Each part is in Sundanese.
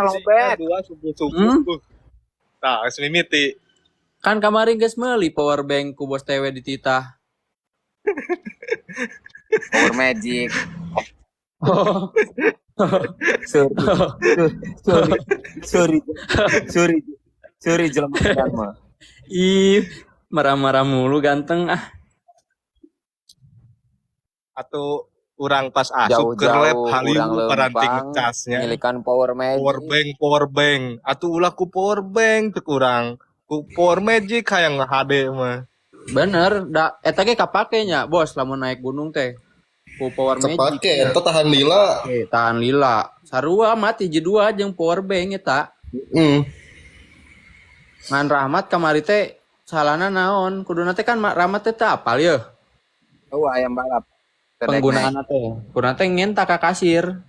Lobet. Dua subuh-subuh. Tah, geus mimiti. Kan kamari geus meuli power bank ku bos TW di titah. Power Magic. Oh. Sorry. Sorry. Sorry. Sorry. Sorry jelema mah. Ih, marah-marah mulu ganteng ah. Atau urang pas asup keur lab Jauh-jauh haliu urang paranting lempang ngecasnya. Milikan Power Magic. Power bank. Atuh ulah ku power bank cek urang. Ku power magic hayang HD mah. Bener, da eta ge kapake nya, Bos, lamun naik gunung teh. Ku power magic. Kepake eta tahan lila. Oke, tahan lila. Sarua mati hiji dua jeung power bank eta. Ngan Rahmat kamari teh salahna naon? Kuduna teh kan Rahmat teh teu apal yeuh. Oh, ayam balap. Penggunaan teh. Kuduna teh ngenta ka kasir.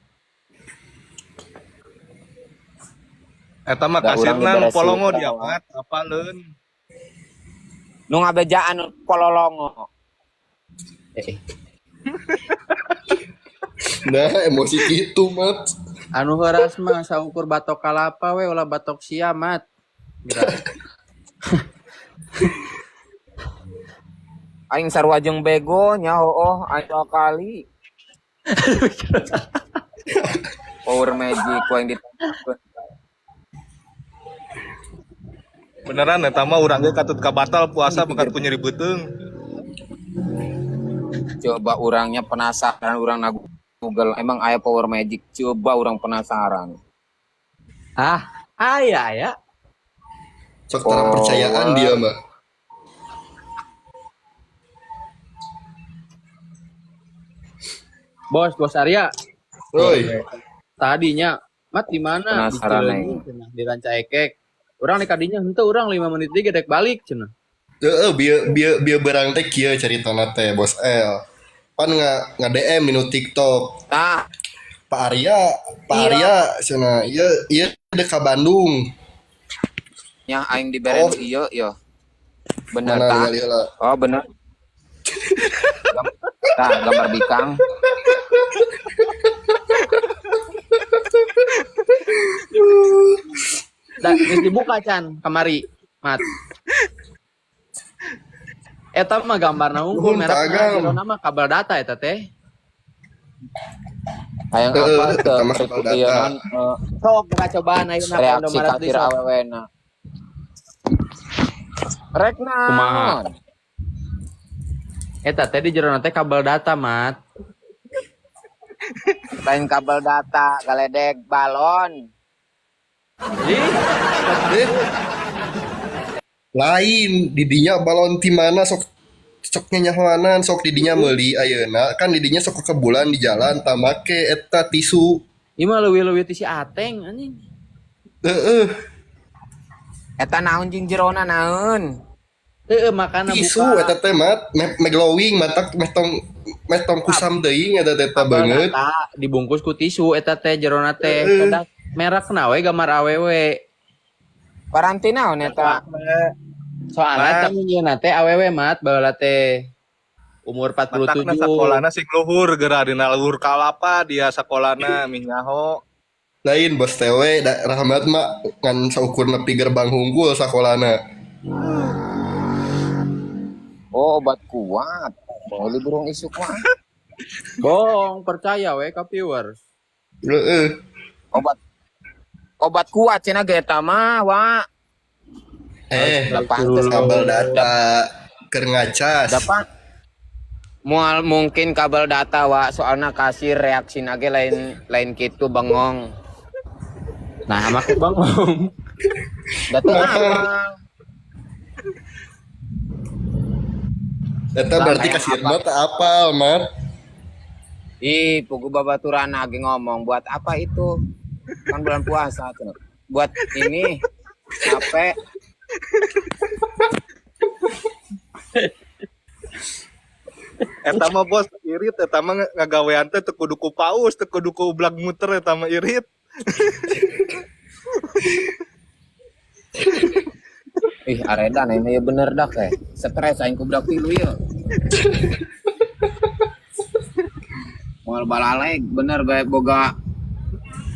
Eta mah Da urang kasirna nu diberes polongo sutra, dia mat apaleun. Nu ngabejaan nu pololongo. Nah, emosi gitu, Mat. Anu heuras mah saukur batok kalapa we ulah batok sia mat. Aing sarua jeung bego nya hooh aya kali. Power Magic ku aing ditangkapkeun. Beneran eta mah urang ge katut kabatal puasa bakat ku nyeri beuteung. Coba urangnya penasaran urang na Google emang aya Power Magic coba urang penasaran. Ah, aya aya. Sok tara percayaan dia mah. Bos, Bos Arya. Oi. Tadinya mat di mana? Di Penasaran Cileunyi, aing. cenah, di Rancaekek. Urang di kadinya henteu urang 5 menit deui gedek balik cenah. Heeh, bieu bieu bieu berang teh kieu caritana teh Bos L. Pan nga DM minu TikTok. Tah, Pak Arya, Pak Arya cenah ieu ieu dek ka Bandung. nya aing dibere Oh. nu ieu yo. Bener Mana tah. ningali heula. Oh, bener. Tah, gambar bikang. Da, geus dibuka can kamari, Mat. Eta mah gambarna unggul Nuhun, merek Kak Agam. jerona mah kabel data eta teh. Hayang Heeh, apa teu eta mah kabel ieu data. non Sok kita cobaan ayeuna ka reaksi Indomaret kasir deui, sok. awewena. Rek Kumaha? naon? Eta teh di jerona teh kabel data, Mat. Lain kabel data, galedek balon. Ih, Lain didinya balon ti mana sok sok nyanyahoanan sok didinya meuli ayeuna kan didinya sok kekebulan di jalan tamake eta tisu. ieu mah leuwih-leuwih ti si Ateng anjing. Heeh, Eta naon jeung jerona naon? Heeh, makana tisu buka eta teh mat me glowing matak meh tong kusam teuing eta teh kabel beungeut. data dibungkus ku tisu eta teh jerona teh. Heeh. Pedah merekna we gambar awewe. Paranti naon eta? Soalnya Mat. teh nyieunna teh awewe mat baheula teh umur Matakna 47. sakolana sing luhur geura dina luhur kalapa dia sakolana mih nyaho. Lain bos TW da, Rahmat mah ngan saukur nepi gerbang hungkul sakolana. Oh, obat kuat. Boleh burung isuk mah. Bohong, percaya we ka viewers. Heeh. Obat kuat cenah ge eta mah, wa. Da pantes Kabel data keur ngacas. Dapat mual mungkin kabel data wa soalna kasir reaksi nage lain lain kitu bengong. Nah, make bengong. Da teu apa. Eta berarti kasir mah teu apal, Mat. Ih, pugu babaturan lagi ngomong buat apa itu? Kan bulan puasa cenah. Buat ini HP. Eta mah bos irit eta mah ngagawean teh teu kudu ku paus, teu kudu ku ublag muter eta mah irit. Ih, aredan ini ya bener dah teh. Stres aing ku budak tilu ieu. Moal balaleg bener bae boga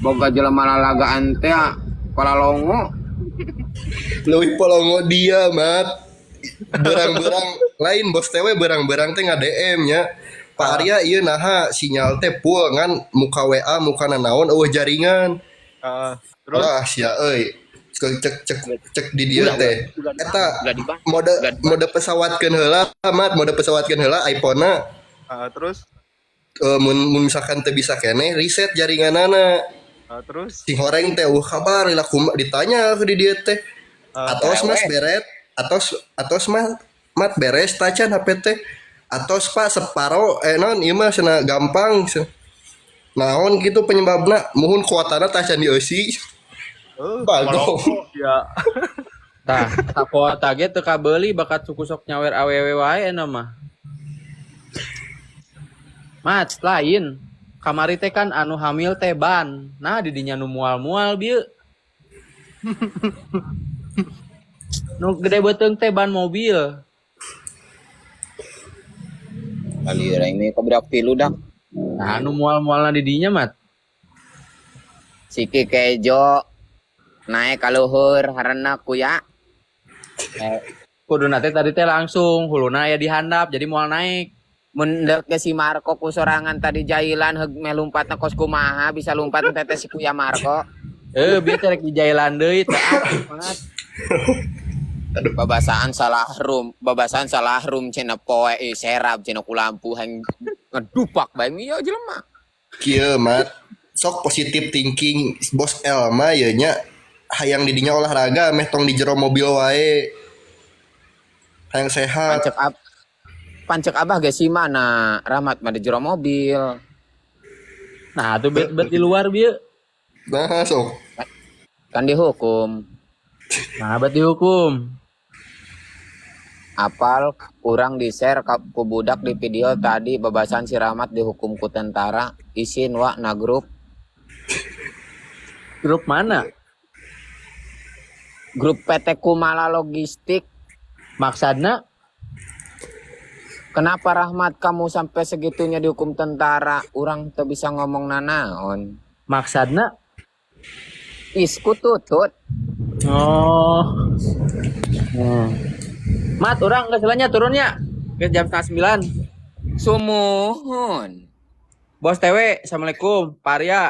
Boga jelema lalagaan teh palalongo. Leuwih polongo dia, Mat. Berang-berang lain bos tewe berang-berang teh nge-DM nya. Pak Arya ieu naha sinyal teh full ngan muka WA muka nanaon euweuh jaringan. Heeh. Terus Lah sia euy. Cek cek cek cek di dieu teh. Eta Ulah dibahas. mode mode pesawatkeun heula, Mat, mode pesawatkeun heula iPhone-na. Heeh, terus Eh, mun mun misalkan teu bisa keneh reset jaringanana. Heeh, terus Sing horeng teh euweuh kabar lila kuma ditanya ke di dieu teh. Atos Mas beret, atos atos mas mat beres tacan HP teh. Atos Pak separo eh non ieu mah cenah gampang cenah. Naon gitu penyebabna muhun kuotana tacan dieusi. Bagong. Ya. Tah, tak kuota ge teu kabeuli bakat suku sok nyawer awewe wae eta mah. Mat, lain. Kamari teh kan anu hamil teh ban. Nah, di dinya nu mual-mual bieu. Nu gede beuteung teh ban mobil. Kali ini kau berak tilu dah. Nah, anu mual-mualna di dinya, Mat. Siki kejo naik ka luhur harena kuya. Eh, kuduna teh tadi teh langsung huluna aya di handap jadi mual naik. Mun deuk ge si Marco ku sorangan tadi jailan heug meh lumpatna kos kumaha bisa lumpat teh teh si kuya Marco. Eh, bieu teh rek dijailan deui teh ah, banget. Babasaan salah room cenah poe eh, serab cenah ku lampu hang ngedupak bae ieu jelema. Kieu Mat. Sok positif thinking bos Elma ye nya hayang didinya olahraga meh tong di jero mobil wae. Hayang sehat. Pancek abah ge si mana Rahmat mah di jero mobil. Nah, tuh bet bet di luar bieu. Nah, sok. Kan dihukum. Nah, bet dihukum. Apal kurang di share ku budak di video tadi babasan si Rahmat dihukum ku tentara isin wa na grup. Grup mana? Grup PT Kumala Logistik. Maksudna? Kenapa Rahmat kamu sampai segitunya dihukum tentara? Urang teu bisa ngomong nanaon. Maksudna? Isku tutut. Oh. Mat, urang geus heula nya turunnya. Ke jam 8.30. Sumuhun. Bos TW, Assalamualaikum. Pak Arya.